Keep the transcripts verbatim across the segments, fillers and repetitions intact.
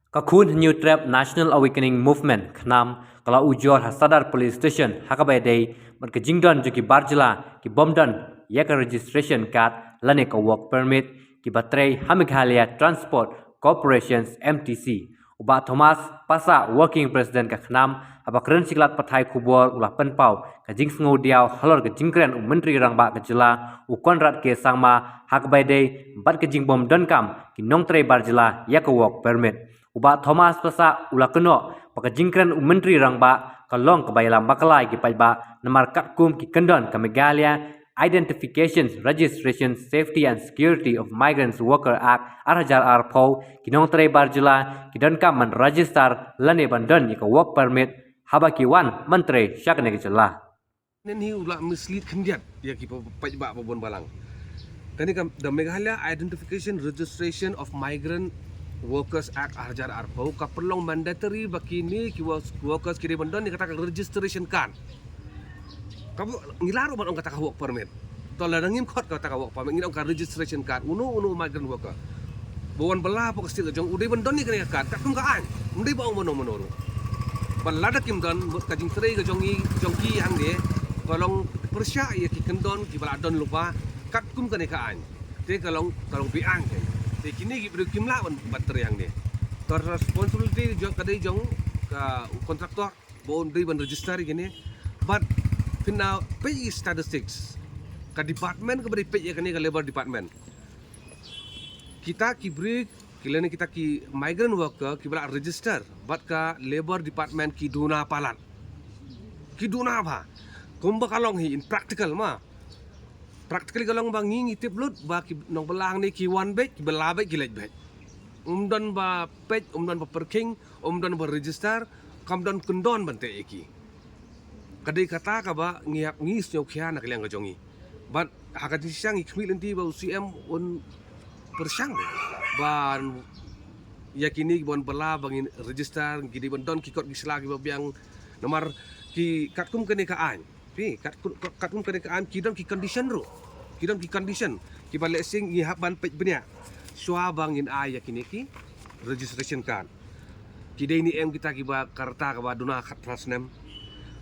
Ka khun Hynñiewtrep National Awakening Movement, KHNAM, ka la ujor ha Sadar Police Station ha kaba ïadei bad ka jingdon jong ki bar jylla ki bym don ïa ka registration card lane ka work permit, kiba trei ha Meghalaya Transport Corporations, M T C. U Bah Thomas Passah, Working President ka KHNAM, haba kren sha ki lad pathai khubor u la pynpaw ka jingsngewdiaw halor ka jingkren u Myntri Rangbah ka jylla u Conrad K Sangma ha kaba ïadei bad ka jingbym donkam ki nongtrei bar jylla ïa ka work permit. U Bah Thomas Passah u la kynnoh ba ka jingkren u Myntri Rangbah ka long kaba ïalam bakla ïa ki paidbah, namar katkum ki kyndon ka Meghalaya Identification Registration Safety and Security of Migrant Worker Act ar hajar arphew, ki nongtrei bar jylla ki donkam ban register lane ban don ïa ka work permit haba ki wan ban trei sha kane ka jylla. Nen hi u la mislead khyndiat ïa ki pa-, paidbah ba bun balang. Kane ka, the Meghalaya Identification Registration of Migrant Workers Act ar hajar arphew ka pynlong mandatory ba kine ki wo-, workers ki dei ban don ïa kata ka registration card. Ka ba ngi la ruh ban ong kata ka work permit. To lada ngim khot kata ka work permit, ngin ong ka registration card. Uno uno migrant worker ba wan bylla hapoh ka state ka jong u dei ban don ïa kane ka card. Katkum ka aiñ. Ym dei ba ong mano mano ruh. Ba lada kim don, mut ka jingtrei ka jong i, jong ki hangne ka long pyrshah ïa ki kyndon kiba la don lypa katkum kane ka aiñ. Te ka long, ka long be-aiñ te. Te kine ki briew kim lah ban, ban trei hangne. Ka responsibility jong, ka dei jong ka contractor ba un dei ban register ïa kine. But phin ïa peit ïa ki statistics, ka department kaba dei peit ïa kane ka Labour Department. Kita ki briew ki lane kita ki migrant worker kiba la register bad ka Labour Department ki duna palat. Ki duna bha. Kumba ka long hi in practical ma. Practically ka long ba ngi ngi tip lut ba ki nongbylla hangne ki wan beit, ki bylla beit, ki leit beit. Ym don ba peit, ym don ba pyrkhing, ym don ba register, kam don kyndon ban teh ïa ki. Ka dei kata kaba ngi hap ngi sngewkhia na ka liang ka jong ngi. Bad ha ka jingshisha ngi khmih lynti ba u C M un pyrshang ba ïa kine kiba wan bylla ba ngin register, ki dei ban don ki kot ki sla kiba biang, namar ki katkum kane ka aiñ. Phi, kat, kat, katkum kane ka aiñ ki don ki condition ruh. Ki don ki condition kiba lehse ngi hap ban peit bniah shuwa ba ngin ai ïa kine ki registration card. Ki dei ne em kita kiba ka rta kaba duna khatphra snem?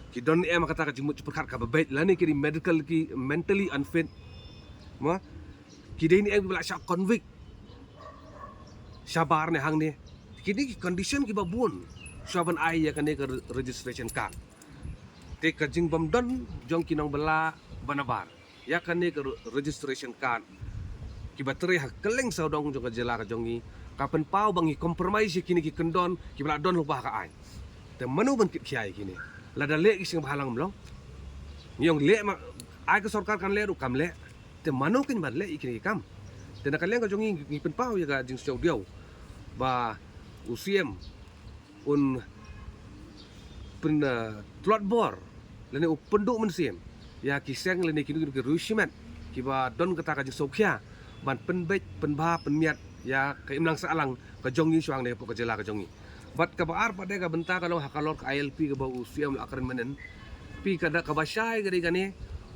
Ki don ne em kata ka jingmut jingpyrkhat kaba beit lane ki dei medical ki mentally unfit? Mo? Ki dei ne em kiba la shah convict shabar ne hangne? Ki dei ki condition kiba bun shuwa ban ai ïa kane ka re-, registration card. Te ka jingbym don jong ki nongbylla ba nabar ïa kane ka re-, registration card kiba trei ha kylleng sawdong jong ka jylla ka jong ngi ka pynpaw ba ngi compromise ïa kine ki kyndon kiba la don lypa ha ka aiñ. Te mano ban kit khia ïa kine? Lada leh ki seng bhalang mlong. Ngi ong leh ma, ai ka sorkar kan leh ruh kam leh. Te mano kin ban leh ïa kine ki kam? Te na ka liang ka jong ngi ngi pynpaw ïa ka jingsngewdiaw ba u C M un pyn, eh, tlot bor lane u pynduh mynsiem ïa ki seng lane kino kino ki riew shimet kiba don kata ka jingsngewkhia ban pynbeit, pynbha, pynmiat ïa ka imlang sahlang ka jong ngi shuwa hangne hapoh ka jylla ka jong ngi. Bad kaba ar pat de ka bynta ka long ha ka lor ka I L P kaba u C M la kren mynnin. Phi, ka da kaba shai ka dei kane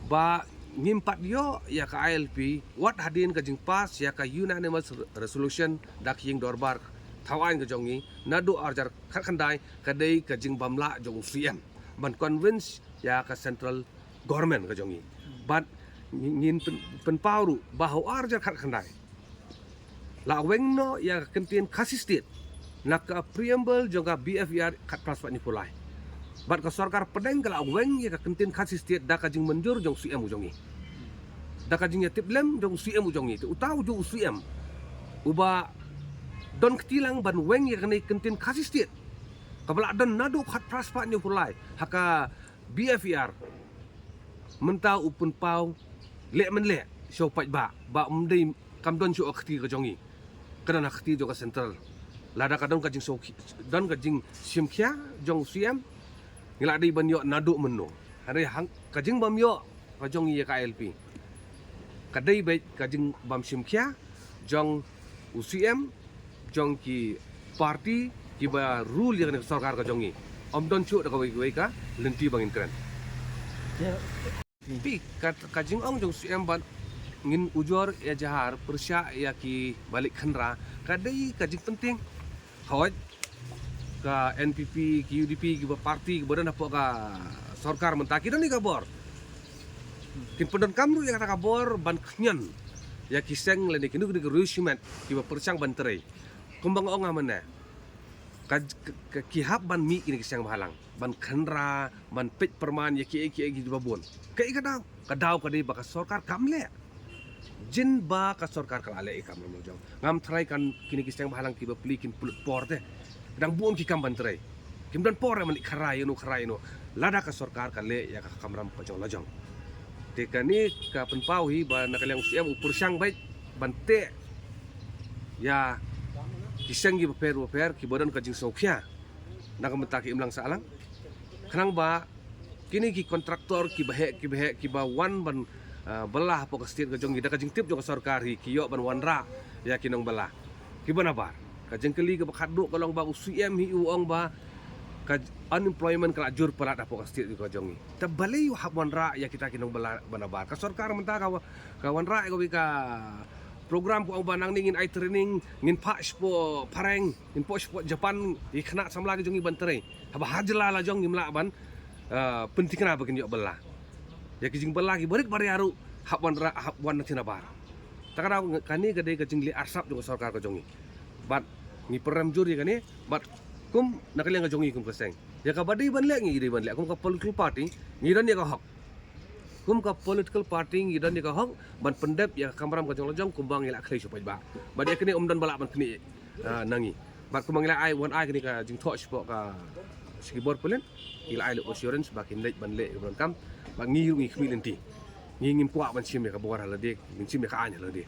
ba ngim pat ïoh ïa ka I L P wat hadien ka jingpass ïa ka unanimous re-, resolution da ka ïing dorbar thaw aiñ ka jong ngi naduh ar hajar khatkhyndai, ka dei ka jingbym lah jong u C M ban convince ïa ka central government ka jong ngi. Bad ngi-, ngin pyn-, pynpaw ruh ba ha u ar hajar khatkhyndai la weng noh ïa ka kyntien Khasi State na ka preamble jong ka B F E R khatphra spah hynñiewphew lai. Bad ka sorkar pdeng ka la weng ïa ka kyntien Khasi State da ka jingmynjur jong u C M u jong ngi, da ka jingïatiplem jong u C M u jong ngi. Te uta u jong u C M uba don kti lang ban weng ïa kane ka kyntien Khasi State kaba la don naduh khatphra spah hynñiewphew lai ha ka B F E R, mynta u pynpaw leh men leh sha u paidbah ba ym dei, kam don shuh ha ka kti ka jong ngi, ka don ha ka kti jong ka central. Lada ka don ka jingsngewkhia, don ka jingshim khia jong u C M, ngi la dei ban ïoh naduh mynno? Hynrei hang ka jingbym ïoh ka jong ngi ïa ka I L P ka dei beit ka jingbym shim khia jong u C M, jong ki party kiba rule ïa kane ka sorkar ka jong ngi. Ym don shuh da kawei kawei ka lynti ba ngin kren. Phi, ka, ka jingong jong u C M ba ngin ujor ïa jahar pyrshah ïa ki ba leit khynra ka dei ka jingpynthiah. Hooid, Ka N P P, ki U D P, kiba party kiba don hapoh ka sorkar mynta ki don ïa ka bor. Kin pyndonkam ruh ïa kata ka bor ban khñiot ïa ki seng lane kino kino ki riew shimet kiba pyrshang ban trei. Kumba nga ong mynne, ka, ka, ka ki hap ban mih kine ki seng bhalang ban khynra, ban peit pyrman ïa kiei kiei kiba bun. Kaei ka daw? Ka daw ka dei ba ka sorkar kam leh. Jin ba ka sorkar ka la leh ïa ka kamram la jong. Ngam tharai kan kine ki seng bhalang kiba plie kin pynlut por te. Dang bun ki kam ban trei. Kim don por ban leit khynra ïano khynra ïano. Lada ka sorkar ka leh ïa ka kamram ka jong la jong. Te kane ka pynpaw hi ba na ka liang u C M u pyrshang beit ban teh ïa ki seng kiba pher ba pher kiba don ka jingsngewkhia na ka bynta ki imlang sahlang. Khnang ba kine ki kontraktor kiba heh kiba heh kiba wan ban, ah, bylla hapoh ka state ka jong ngi da ka jingtip jong ka sorkar hi ki ïoh ban wanrah ïa ki nongbylla kiba nabar. Ka jingkylli kaba khatduh ka long ba u C M hi u ong ba ka unemployment ka la jur palat hapoh ka state ka jong ngi. Te balei u hap wanrah ïa kita ki nongbylla ba nabar? Ka sorkar mynta ka wa-, ka wanrah ïa kawei ka program ka ong ba nangne ngin ai training, ngin phah shapoh phareng, ngin phah shapoh Japan ïa ki khynnah samla ki jong ngi ban trei. Haba ha jylla la jong ngim lah ban, eh, pynthikna ba kin ïoh bylla. Ïa ki jingbylla kiba rit baria ruh hap wanrah, hap wan na thina bar. Ta ka daw kane ka dei ka jingleh arsap jong ka sorkar ka jong ngi. Bad ngi pyrem jur ïa kane bad kum na ka liang ka jong ngi kum ka seng, ïa kaba dei ban leh ngi dei ban leh kum ka political party. Ngi don ïa ka hok. Kum ka political party ngi don ïa ka hok ban pyndep ïa ka kamram ka jong la jong kumba ngi la khlei shu paidbah. Bad ïa kane ym don ba lah ban knieh, ah, na ngi. Bad kumba ngi la ai wan ai kane ka jingthoh shapoh ka, sha ki bor pulit, ngi la ai leh assurance ba kin leit ban leh ïa ka kam. Bad ngi ruh ngi khmih lynti. Ngi ngim kwah ban shim ïa ka bor ha lade, ngin shim ïa ka aiñ ha lade.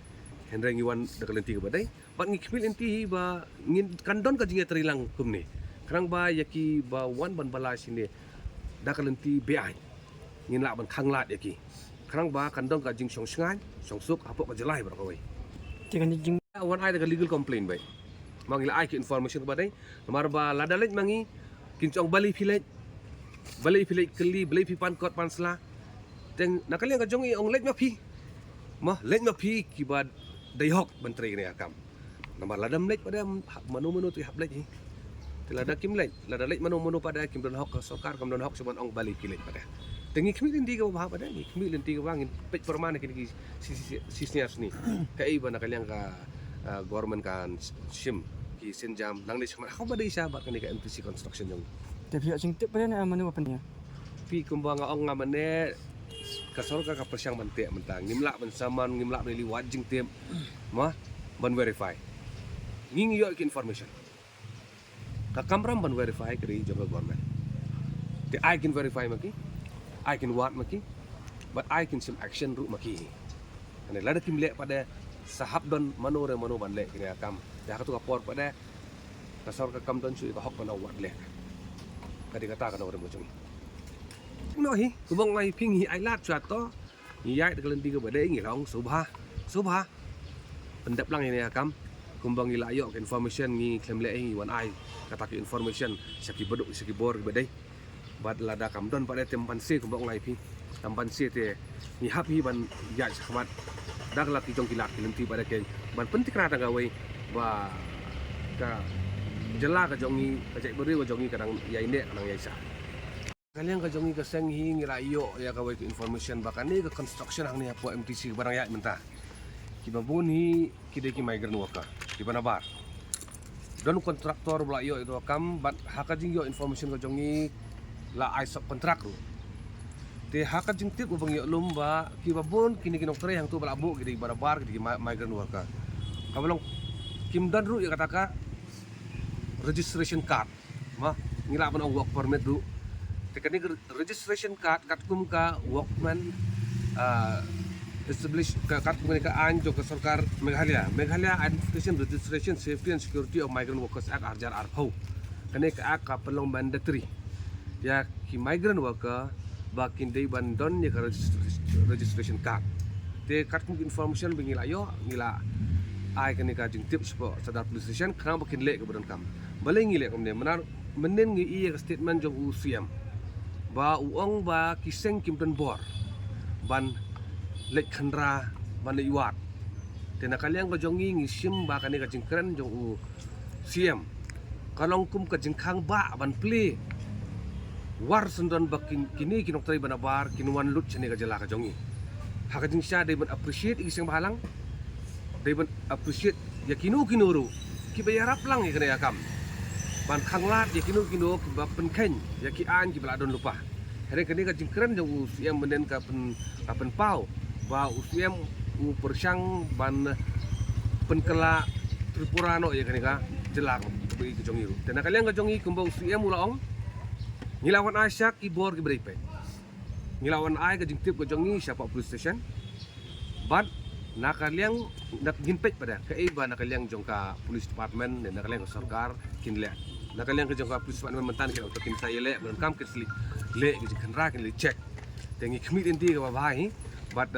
Hynrei ngi wan da ka lynti kaba dei. Bad ngi khmih lynti hi ba ngin kan don ka jingïatreilang kumne. Khnang ba ïa kiba wan ban bylla shane da ka lynti be-aiñ ngin lah ban khanglad ïa ki. Khnang ba kan don ka jingshong shngaiñ shong suk hapoh ka jylla baroh kawei. Te kane jing- Wan ai da ka legal complaint beit. Ma ngi la ai ki information kaba dei. Namar ba lada leit ma ngi kin ong balei phi leit, balei phi leit kylli, balei phi pan kot pan sla. Te na ka liang ka jong ngi ong leit ma phi. Ma leit ma phi kiba dei hok ban trei kane ka kam. Namar lada ym leit pat de, mano mano te hap leit hi. Te lada kim leit, lada leit mano mano pat de kim don hok, ka sorkar kam don hok shuh ban ong balei phi leit pat de. Te ngi khmih lynti kaba bha pat de, ngi khmih lynti kaba ngin peit pyrman kine ki shi, shi, shi, shisien shisien. Kaei ba na ka liang ka, ah, government kan shim ki sienjam nangne shakhmat ha kaba dei sha bad kane ka M T C construction jong. Te phi ïoh jingtip pat de ne mano ba pynïa? Phi kumba nga ong nga mynne ka sorkar ka pyrshang ban teh mynta. Ngim lah ban saman, ngim lah ban ïa wad jingtip. Ma, ban verify. Ngi ngi ïoh ki information. Ka kamram ban verify ka dei jong ka government. Te ai kin verify ma ki, ai kin wad ma ki, bad ai kin shim action ruh ma ki. Ane lada kim leh pat de sa hap don mano re mano ban leh kine ki kam. Te ha katu ka por pat de ka sorkar kam don shuh ïa ka hok ban wad leh. Ka dei kata ka nongrim ka jong ngi. Ngi hi, kumba nga ong phi ngi ai lad shuwa to. Ngi ïaid da ka lynti kaba dei, ngi la ong sngewbha, sngewbha pyndep lang ïa kane ka kam. Kumba ngi la ïoh ka information ngi khlem leh hi, ngi wan ai kata ka information sha ki baduk, sha ki bor kiba dei. Bad lada kam don pat de te ym banse, kumba ong ai phi, ym banse te ngi hap hi ban ïaid shakhmat da la ki jong ki lad ki lynti pat de, keiñ ban pynthikna tang kawei ba ka jylla ka jong ngi, ka jaitbynriew ka jong ngi ka dang ïaineh, ka dang ïaisah. Ka liang ka jong ngi ka seng hi ngi la ïoh ïa kawei ka information ba kane ka construction hangne hapoh M T C kaba dang ïaid mynta, kiba bun hi ki dei ki migrant worker kiba nabar. Don kontraktor ba la ïoh ïa ka kam bad ha ka jingïoh information ka jong ngi la ai sub contract ruh. Te ha ka jingtip ba ngi ïoh lum ba kiba bun kine ki nongtrei hangto ba la buh ki dei kiba nabar, ki dei ki mi-, migrant worker. Kaba long kim don ruh ïa kata ka registration card. Ma, ngi lah ban ong work permit ruh. Te kane ka registration card katkum ka workmen, ah, establish ka, katkum kane ka aiñ jong ka sorkar Meghalaya, Meghalaya Identification, Registration, Safety and Security of Migrant Workers Act ar hajar arphew. Kane ka act ka pynlong mandatory ïa ki migrant worker ba kin dei ban don ïa ka registration, registration card. Te katkum information ba ngi la ïoh, ngi la ai kane ka jingtip shapoh Sadar Police Station khnang ba kin leh kaba donkam. Balei ngi leh kumne? Mynnin ngi ïoh ïa ka statement jong u C M ba u ong ba ki seng kim don bor ban leit khynra, ban leit wad. Te na ka liang ka jong ngi ngi shim ba kane ka jingkren jong u C M ka long kum ka jingkhang ba ban plie. War syndon ba kin, kine ki nongtrei ba nabar kin wan lut shane ka jylla ka jong ngi. Ha ka jingshisha dei ban appreciate ïa ki seng bhalang. Dei ban appreciate ïa kino kino ruh kiba ïarap lang ïa kane ka kam. Ban khanglad ïa kino kino kiba pynkheiñ ïa ki aiñ kiba la don lypa. Hynrei kane ka jingkren jong u CM mynnin ka pyn, ka pynpaw ba u CM u pyrshang ban pynkylla Tripura noh ïa kane ka jylla ka jong ngi ruh. Te na ka liang ka jong ngi kumba u CM u la ong, ngi la wan ai sha ki bor kiba dei peit. Ngi la wan ai ka jingtip ka jong ngi sha police station. Bad na ka liang, na ngin peit pat da kaei ba na ka liang jong ka police department ne na ka liang ka sorkar kin leh. Na ka liang ka jong ka police department mynta kin ong kin sa ïaleh, bad kam kin sa leh ka jingkhynra, kin leh check. Te ngi khmih dien kaba bha hi. Bad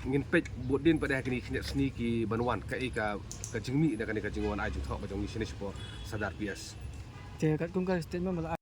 ngin peit bud dien pat da kine ki khyndiat sngi kiban wan kaei ka, ka jingmih na kane ka jingwan ai jingthoh ka jong ngi shane shapoh Sadar PS. Te katkum ka statement ba la